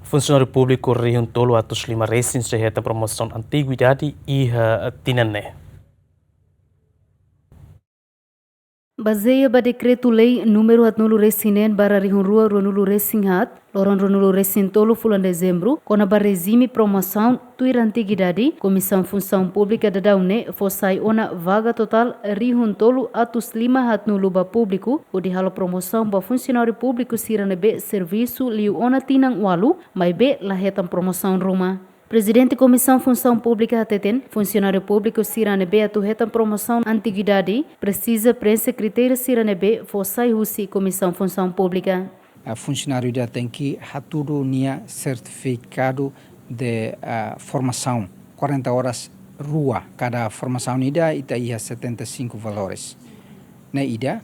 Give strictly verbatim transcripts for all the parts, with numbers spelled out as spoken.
Funsionáriu públiku rihun tolu atus lima resin sei hetan promosaun antiguidade iha tinan ne'e. Bazeia ba Dekretu-Lei númeru haatnulu resin neen barra rihun rua ruanulu resin haat, loron ruanulu resin tolu fulan Dezembru, kona-ba rejime promosaun tuir antiguidade, Komisaun Funsaun Públika daudaun ne'e fó sai ona vaga totál rihun tolu atus lima haatnulu ba públiku, hodi halo promosaun ba funsionáriu públiku sira ne'ebé servisu liu ona tinan ualu, maibé la hetan promosaun ruma. Prezidente Komisaun Funsaun Públika hateten, funsionáriu públiku sira ne'ebé atu hetan promosaun antiguidade presiza preenxe kritériu sira ne'ebé fó sai husi Komisaun Funsaun Públika. Ah, funsionáriu ida tenke hatudu nia sertifikadu de, ah, formasaun, quarenta horas rua. Kada formasaun ida ita iha setenta e cinco valores. Ne'e ida,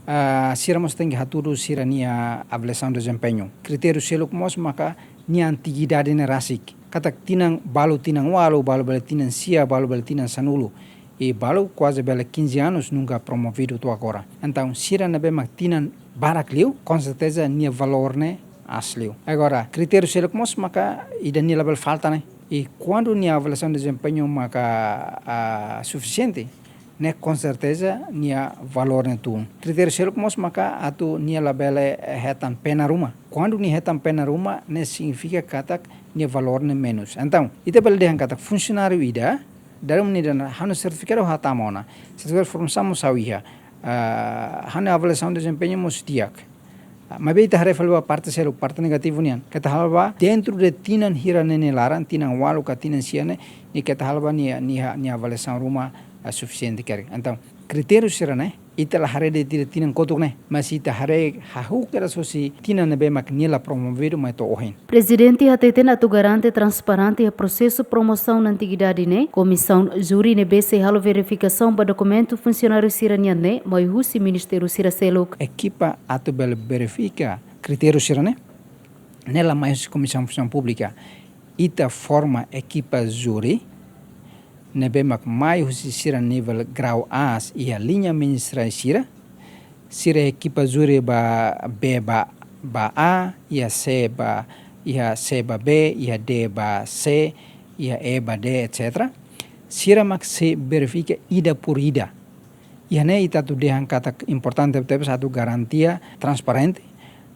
ah, sira mós tenke hatudu sira-nia avaliasaun dezempeñu. Kritériu seluk mós maka nia antiguidade ne'e rasik. Katak tinan, balu tinan ualu, balu bele tinan sia, balu bele tinan sanulu. I balu kuaze bele quinze anos nunka promovidu to'o agora. Entaun, sira ne'ebé mak tinan barak liu, konserteza nia valór ne'e aas liu. Agora, kritériu seluk mós maka ida-ne'e labele falta ne'e. I kuandu nia avaliasaun dezempeñu maka, ah, sufisiente, ne'e konserteza nia valór ne'e tun. Kritériu seluk mós maka atu nia labele, eh, hetan pena ruma. Kuandu nia hetan pena ruma, ne'e signifika katak nia valór ne'e menus. Entaun, ita bele dehan katak funsionáriu ida, dala ruma nia dehan ha'u-nia sertifikadu hatama ona. Sertifikadu formasaun mós ha'u iha. Ah, ha'u-nia avaliasaun dezempeñu mós di'ak. Ah, maibé ita haree fali ba parte seluk, parte negativu nian. Keta halo ba dentru de tinan hira ne'e nia laran, tinan ualu ka tinan sia ne'e, nia keta halo ba nia, nia, nia avaliasaun ruma, ah, sufisiente karik. Entaun, kritériu sira-ne'e, ita la haree de'it tinan kotuk ne'e, mas ita haree hahú kedas husi tinan ne'ebé mak nia la promovidu mai to'o ohin. Prezidente hateten atu garante transparente iha prosesu promosaun antiguidade ne'e, komisaun júri ne'ebé sei halo verifikasaun ba dokumentu funsionáriu sira-nian ne'e mai husi ministériu sira seluk. Ekipa atu bele verifika kritériu sira-ne'e, ne'e la mai husi Komisaun Funsaun Públika. Ita forma ekipa júri ne'ebé mak mai husi sira nivel grau aas iha liña ministeriál sira, sira ekipa júri ba B ba, ba A, iha C ba, iha C ba B, iha D ba C, iha E ba D, et cetera. Sira mak sei verifika ida por ida. Iha ne'e ita atu dehan katak importante tebes atu garantia transparente,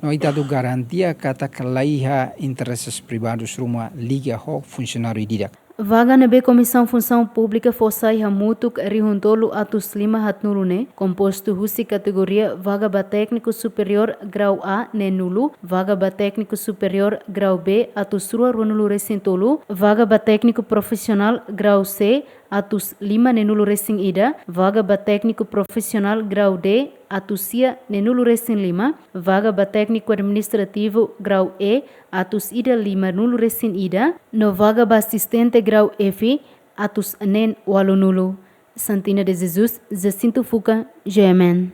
no ita atu garantia katak la iha intereses privadus ruma liga ho funsionáriu ida-idak. Vaga ne'ebé Komisaun Funsaun Públika fó sai hamutuk rihun tolu atus lima haatnulu ne'e, kompostu husi kategoria vaga ba tékniku superiór grau A neen-nulu, vaga ba tékniku superiór grau B atus rua ruanulu resin tolu, vaga ba tékniku profisionál grau C atus lima neen-nulu resin ida, vaga ba tékniku profisionál grau D atus sia neen-nulu resin lima, vaga ba tékniku administrativu grau E atus ida limanulu resin ida, no vaga ba asistente grau F atus neen ualunulu. Santina de Jesus, Jacinto Fuca, G M N.